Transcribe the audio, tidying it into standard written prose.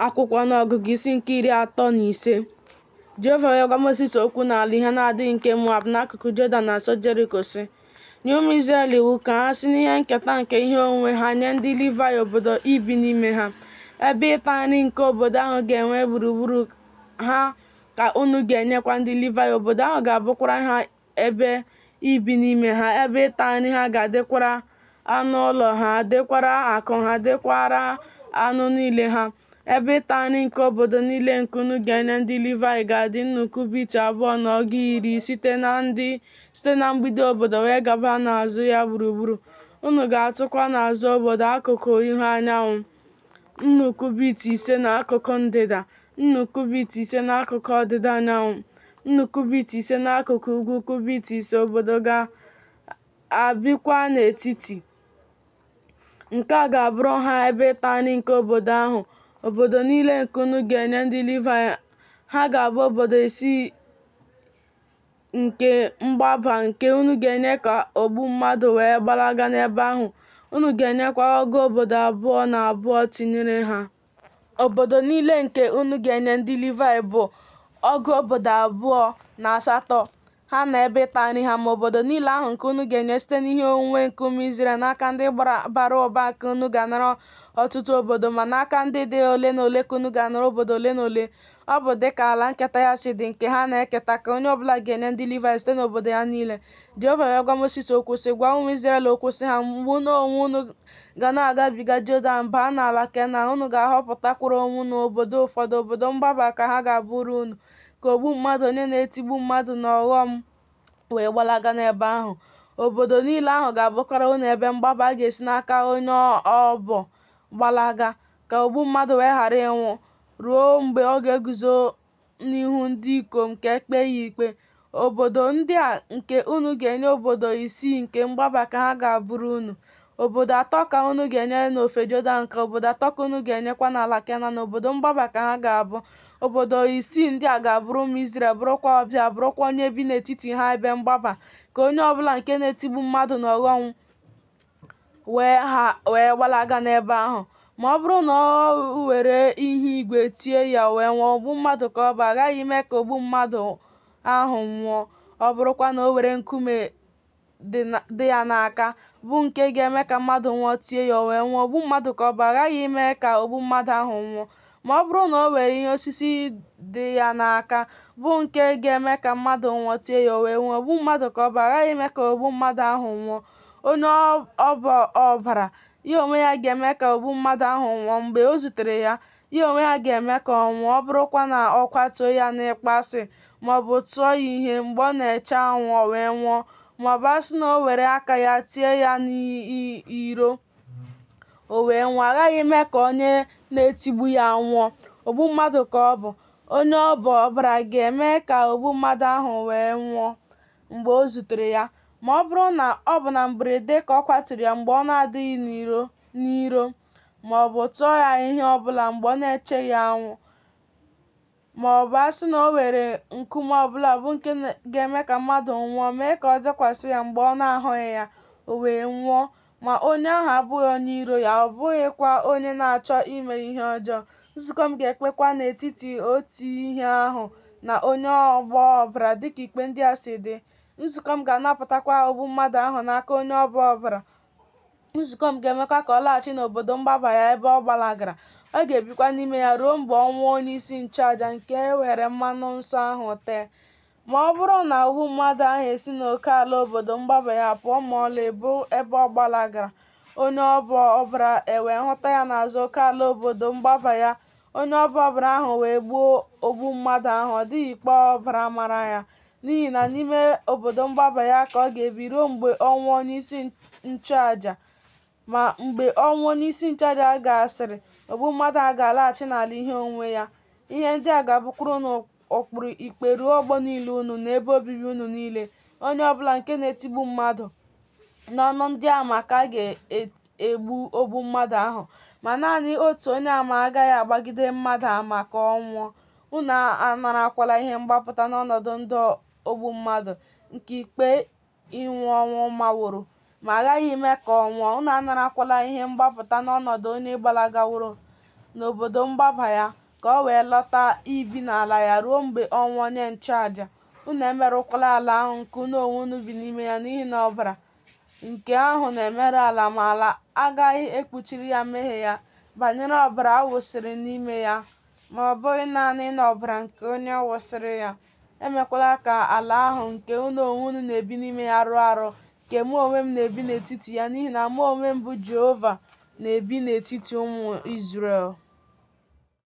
Akwụkwọ Ọnụọgụgụ isi nke 35. Jehova wee gwa Mosis okwu n'ala ihe na-adịghị nke Moab n'akụkụ Jọdan na nso Jeriko, sị, Nye ụmụ Izrel iwu ka ha si n'ihe nketa nke ihe onwunwe ha nye ndị Livaị obodo ibi n'ime ha. Ebe ịta nri nke obodo ahụ ga-enwe gburugburu ha ka unu ga-enyekwa ndị Livaị, obodo ahụ ga-abụkwara ha ebe ibi n'ime ha, ebe ịta nri ha ga-adịkwara anụ ụlọ ha, dịkwara akụ ha, dịkwara anụ niile ha. Ebe ịta nri nke obodo niile nke unu ga-enye ndị Livaị ga-adị nnu kubit abụọ na ọgụ iri site na mgbidi obodo wee gaba n'azụ ya gburugburu. Unu ga-atụkwa n'azụ obodo akụkụ ihu anyanwụ nnu kubit 5 n'akụkụ ndịda, nnu kubit 5 n'akụkụ ọdịda anyanwụ, nnu kubit 5 n'akụkụ ugwu kubit 5, obodo ga-abịkwa n'etiti. Nke a ga-abụrụ ha ebe ịta nri nke obodo ahụ. Obodo niile nke unu ga-enye ndị Livaị, ha ga-abụ obodo isii nke mgbaba nke unu ga-enye ka ogbu mmadụ wee gbalaga n'ebe ahụ. Unu ga-enyekwa ọgụ obodo abụọ na abụọ tinyere ha. Obodo niile nke unu ga-enye ndị Livaị bụ ọgụ obodo abụọ na asatọ, ha na ebe ịta nri ha. Ma obodo niile ahụ nke unu ga-enye site n'ihe onwunwe nke ụmụ Izrel, n'aka ndị bara ụba ka unu ga-anara ọtụtụ obodo, ma n'aka ndị dị ole na ole ka unu ga-anara obodo ole na ole. Ọ bụ dị ka ala nketa ya si dị, nke ha na-eketa, ka onye ọ bụla ga-enye ndị Livaị site n'obodo ya niile. Jehova wee gwa Mosis okwu, sị, Gwa ụmụ Izrel okwu, sị ha, Mgbe unu onwe unu ga na-agabiga Jọdan baa n'ala Kenan, unu ga-ahọpụtakwara onwe unu obodo ụfọdụ, obodo mgbaba ka ha ga-abụrụ unu, ka ogbu mmadụ onye na-etigbu mmadụ n'ọghọm wee gbalaga n'ebe ahụ. Obodo niile ahụ ga-abụkwara unu ebe mgbaba a ga-esi n'aka onye ọbọ gbalaga, ka ogbu mmadụ wee ghara ịnwụ, ruo mgbe ọ ga-eguzo n'ihu ndị ikom ka e kpee ya ikpe. Obodo ndị a nke unu ga-enye obodo isii nke mgbaba ka ha ga-abụrụ unu. Obodo atọ ka unu ga-enye n'ofe Jọdan, ka obodo atọ ka unu ga-enyekwa n'ala Kenan, obodo mgbaba ka ha ga-abụ. Obodo isii ndị a ga-abụrụ ụmụ Izrel, bụrụkwa ọbịa, bụrụkwa onye bi n'etiti ha ebe mgbaba, ka onye ọbụla nke na-etigbu mmadụ n'ọghọm wee gbalaga n'ebe ahụ. Ma ọ bụrụ na o were ihe igwe tie ya o wee nwụọ, ogbu mmadụ ka ọ bụ, a ghaghị ime ka ogbu mmadụ ahụ nwụọ. Ọ bụrụkwa na o were nkume dị ya n'aka, bụ nke ga-eme ka mmadụ nwụọ, tie ya, o wee nwụọ, ogbu mmadụ ka ọ bụ, a ghaghị ime ka ogbu mmadụ ahụ nwụọ. Ma ọ bụrụ na o were ihe osisi dị ya n'aka, bụ nke ga-eme ka mmadụ nwụọ, tie ya, o wee nwụọ, ogbu mmadụ ka ọ bụ, a ghaghị ime ka ogbu mmadụ ahụ nwụọ. Onye ọbọ ọbara, ya onwe ya ga-eme ka ogbu mmadụ ahụ nwụọ mgbe o zutere ya, ya onwe ya ga-eme ka ọ nwụọ. Ọ bụrụkwa na ọ kwatuo ya n'ịkpọasị, ma ọ bụ tụọ ya ihe mgbe ọ na-eche anwụ, o wee nwụọ, ma ọ bụ a sị na o were aka ya tie ya n'iro, o wee nwụọ, a ghaghị ime ka onye na-etigbu ya nwụọ. Ogbu mmadụ ka ọ bụ. Onye ọbọ ọbara ga-eme ka ogbu mmadụ ahụ wee nwụọ mgbe o zutere ya. Ma ọ bụrụ na ọ bụ na mberede ka ọ kwaturu ya mgbe ọ na-adịghị n'iro, ma ọ bụ tụọ ya ihe ọ bụla mgbe ọ na-echeghị anwụ, ma ọ bụ a sị na o were nkume ọ bụla bụ nke ga-eme ka mmadụ nwụọ mee ka ọ dakwasị ya mgbe ọ na-ahụghị ya, o wee nwụọ, ma onye ahụ abụghị onye iro ya, ọ bụghịkwa onye na-achọ ime ihe ọjọọ, nzukọ m ga-ekpekwa n'etiti otu ihe ahụ na onye ọbọ ọbara dịka ikpe ndị a si dị. Nzukọ m ga-anapụtakwa ogbu mmadụ ahụ n'aka onye ọbọ ọbara. Nzukọ m ga-emekwa ka ọ laghachi n'obodo mgbaba ya ebe ọ gbalagara. Ọ ga-ebikwa n'ime ya ruo mgbe ọnwụ onyeisi nchụaja nke e were mmanụ nsọ ahụ tee. Ma ọ bụrụ na ogbu mmadụ ahụ esi n'oke ala obodo mgbaba ya pụọ ma ọlị bụ ebe ọ gbalagara, onye ọbọ ọbara ewee hụta ya n'azụ oke ala obodo mgbaba ya, onye ọbọ ọbara ahụ wee gbuo ogbu mmadụ ahụ, ọ dịghị ikpe ọbara mara ya, n'ihi na n'ime obodo mgbaba ya ka ọ ga-ebi ruo mgbe ọnwụ onyeisi nchụaja. Ma mgbe ọnwụ onyeisi nchụaja gasịrị, ogbu mmadụ ahụ ga-alaghachi n'ala ihe onwunwe ya. Ihe ndị a ga-abụkwara unu ụkpụrụ ikpe ruo ọgbọ niile unu na ebe obibi unu niile. Onye ọ bụla nke na-etigbu mmadụ n'ọnụ ndị ama ka a ga-egbu ogbu mmadụ ahụ. Ma naanị otu onye ama agaghị agbagide mmadụ ama ka ọ nwụọ. Unu anarakwala ihe mgbapụta n'ọnọdụ ndụ ogbu mmadụ nke ikpe ịnwụ ọnwụ maworo, ma a ghaghị ime ka ọ nwụọ. Unu anarakwala ihe mgbapụta n'ọnọdụ onye gbalagaworo n'obodo mgbaba ya, ka o wee lọta ibi n'ala ya ruo mgbe ọnwụ onye nchụaja. Unu emerụkwala ala ahụ nke unu onwe unu bi n'ime ya, n'ihi na ọbara nke ahụ na-emerụ ala, ma ala agaghị ekpuchiri ya mmehie ya banyere ọbara a wụsịrị n'ime ya, ma ọ bụghị naanị n'ọbara nke onye wụsịrị ya. Emekwala ka ala ahụ nke unu onwe unu na-ebi n'ime ya rụọ arụ, nke mụ onwe m na-ebi n'etiti ya, n'ihi na mụ onwe m bụ Jehova na-ebi n'etiti ụmụ Izrel.